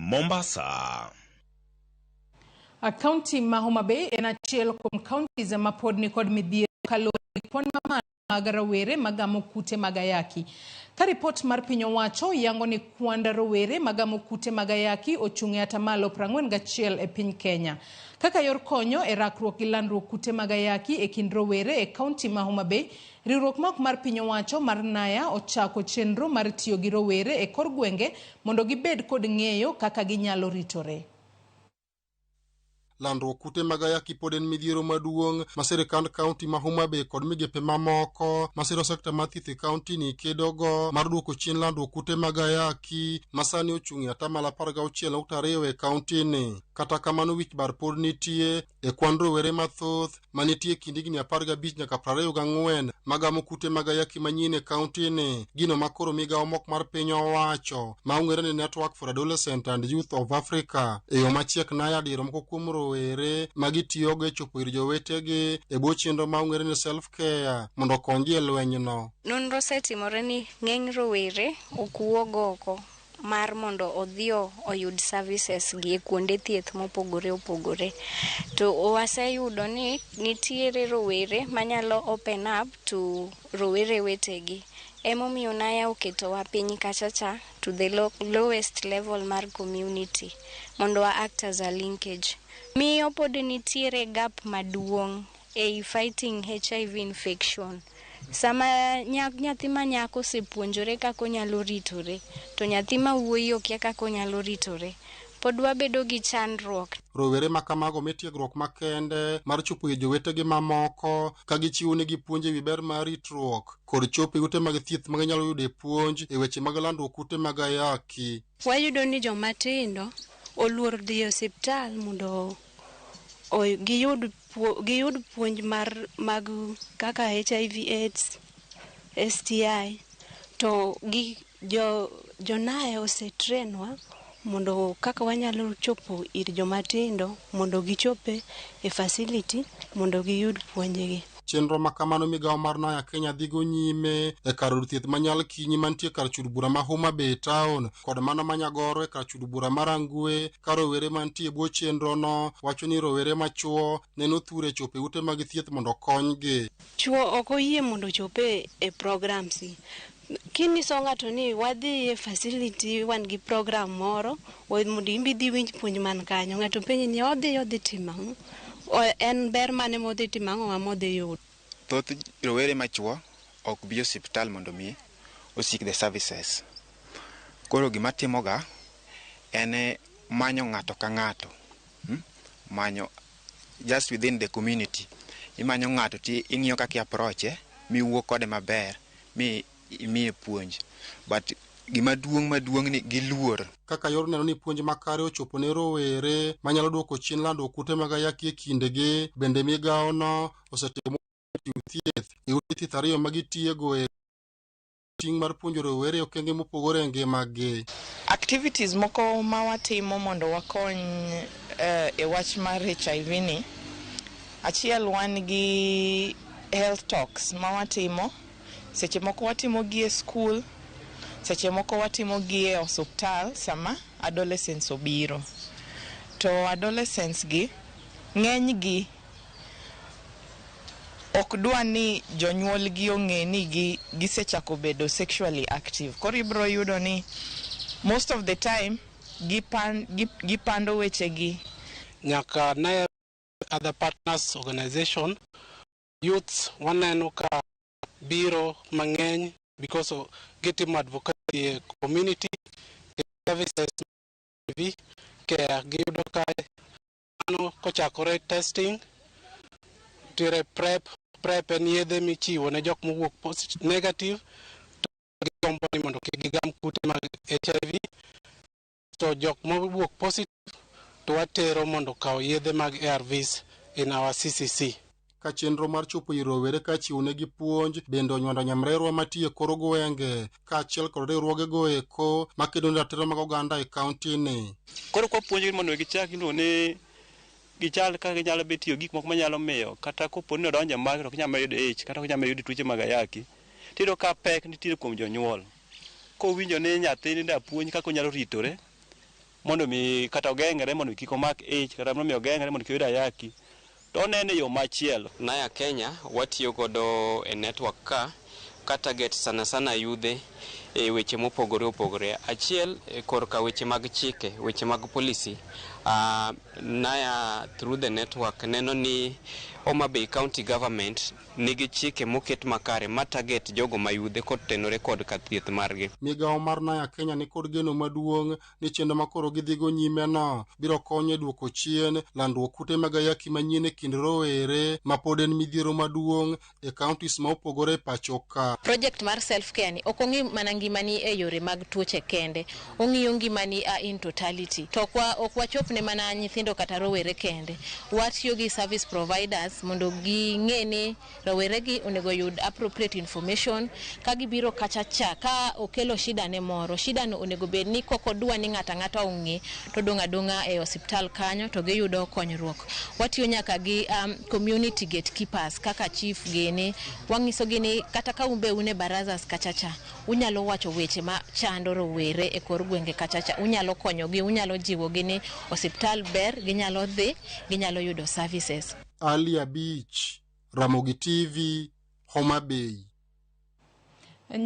Mombasa. Kaunti ma Homa Bay en achiel kuom counties ma pod nikod midhiero kaluwore gi kwan mamalo mag rawere magamo kute mag ayaki. Ka ripot mar piny owacho yango ni kwand rowere magamo kute mag ayaki ochung' e atamalo 41 e piny Kenya. Kaka yor konyo e rakruok gi landruok kute mag ayaki e kind rowere e kaunti ma Homa Bay, riwruok ma ok mar piny owacho mar Naya ochako chenro mar tiyo gi rowere e kor gwenge mondo gibed kod ng'eyo kaka ginyalo ritore. Landruok kute mag ayaki pod en midhiero maduong' ma sirkand kaunti ma Homa Bay kod migepe mamoko masiro sekta mar thieth e kaunti ni kedogo mar duoko chien landruok kute mag ayaki ma sani ochung' e atamalo 16.2 e kaunti ni. Kata kamano, wich bar pod nitie e kwan rowere mathoth manitie e kind higni 15 nyaka 24 magamo kute mag ayaki manyien e kaunti ni, gino ma koro migawo mok mar piny owacho ma ong'ere ni Network for Adolescent and Youth of Africa e yo machiek Naya diro moko kuom rowere ma gitiyogo e chopo ir jowetegi e bwo chenro ma ong'ere ni self care mondo okonygi e lwenyno. Nonro osetimore ni ng'eny rowere ok wuog oko mar mondo odhi oyud services gi e kuonde thieth mopogore opogore. To waseyudo ni nitiere rowere manyalo open up to rowere wetegi. Emomiyo Naya oketowa piny kacha cha to the lowest level mar community mondo wa act as a linkage. Miyo pod nitiere gap maduong' ei fighting HIV infection. Sama nyathi ma nyako osepuonjore kaka onyalo ritore, to nyathi ma wuoyi okia kaka onyalo ritore, pod wabedo gi chandruok. Rowere ma kamago mi tiegruok makende mar chopo ir jowetegi mamoko ka gichiwo negi puonj ewi ber mar ritruok kod chopo e ute mag thieth ma ginyalo yude puonj e weche mag landruok kute mag ayaki. Wayudo ni joma tindo oluor dhi e osiptal mondo giyud puonj mar mag kaka HIV AIDS, STI, to gi jo Naya osetrainwa mondo kaka wanyalo chopo ir joma tindo mondo gichope e facility mondo giyud puonjgi. Chenro ma kamano migawo mar Naya Kenya dhigo nyime e kar od thieth ma Nyalkinyi mantie kar chud bura ma Homa Bay town kod mano ma Nyagoro e kar chud bura ma Rangwe, ka rowere mantie e bwo chenrono wacho ni rowere machuo neno thure chopo e ute mag thieth mondo okonygi. Chuo ok oyie mondo ochope e programs gi. Kinyiso ng'ato ni wadhi e facility, wan gi program moro mondo in be idhi iwinj puonj man kanyo, ng'ato penji ni odhi timo ang'o? En ber mane modhi timo, ang'o modhi yudo? Thoth rowere machuo ok bi osiptal mondo mi oseek the services. Koro gima timoga en manyo ng'ato ka ng'ato, Manyo just within the community. Imanyo ng'ato ti ing'iyo kaka i approach miwuo kode maber mi imiye puonj. But gima duong' maduong' ni giluor. Kaka yor neno ni puonj makare ochopo ne rowere manyalo duoko chien landruok kute mag ayaki e kindegi, bende migawono osetimo chiw thieth e ute thieth ariyo ma gitiego e ting' mar puonjo rowere e okenge mopogore e ngimagi. Activities moko ma watimo mondo wakony e wach mar HIV ni, achiel, wan gi health talks ma watimo. Seche moko watimo gi e school, seche moko watimo gi e osuptal sama adolescents obiro. To adolescents gi ng'eny gi ok dwa ni jonyuol gi ong'e ni gisechako bedo sexually active. Koro ibiro yudo ni most of the time gipando weche gi. Nyaka ne other partners organization, youths waneno ka biro mang'eny because of gitimo advocacy e community services care giyudo kae mano kochakore testing, nitiere PrEP. PrEP en yedhe michiwo ne jok mowuok negative to gigombo ni mondo kik gigam kute mag HIV, to jok mowuok positive to watero mondo okaw yedhe mag ARVs in our CCC. Ka chenro mar chopo ir rowere ka chiwo negi puonj bende onywando nyamrerwa matiyo e kor gwenge kaachiel kod riwruogego eko makedo ne ratiro mag oganda e kaunti ni. Koro kwa puonjogi mondo gichak iluongo ni gichal kaka ginyalo bet tiyo gik moko manyalo miyo kata kopo ni odonjo e magi to ok nyal yudo ich kata ok nyal yudo tuoche mag ayaki. Tiyudo ka pek nitiere kuom jonyuol. Kowinjo ni nyathini da puonj kaka onyalo ritore. Mondo mi kata ogeng're mondo kik omak ich kata mondo mi ogeng're mondo kik oyud ayaki to onene e yo machielo. Naya Kenya watiyo godo e network ka target sana sana yudhe e weche mopogore opogore. Achiel korka weche mag chike, weche mag policy. Naya through the network neno ni Homa Bay County Government nigi chike moket makare ma target jogo ma yudhe kotenore kod ka thieth margi. Migawo mar Naya Kenya nikod geno maduong' ni chenro makoro gidhigo nyime no biro konyo e duoko chien landruok kute mag ayaki manyien e kind rowere ma pod en midhiero maduong' e counties ma opogore e pacho ka. Project mar self care ni ok ong'i mana ngimani e yore mag tuoche kende, ong'iyo ngimani in totality. To ok wachopne mana nyithindo kata rowere kende. Watiyo gi service providers mondo ging'e ni rowere gi onego yud appropriate information ka gibiro kacha cha ka okelo shida ne moro. Shida no onego bed ni kokodwa ni ng'ato ang'ata ong'e to dong' adong'a e osiptal kanyo to giyudo konyruok. Watiyo nyaka gi community gatekeepers kaka chief gini, wang'iso gi ni kata ka un be un e barazas kacha cha, unyalo wacho weche ma chando rowere e kor gwenge kacha cha, unyalo konyogi, unyalo jiwogi ni osiptal ber, ginyalo dhi, ginyalo yudo services. Ali Abich, Ramogi TV, Homa Bay.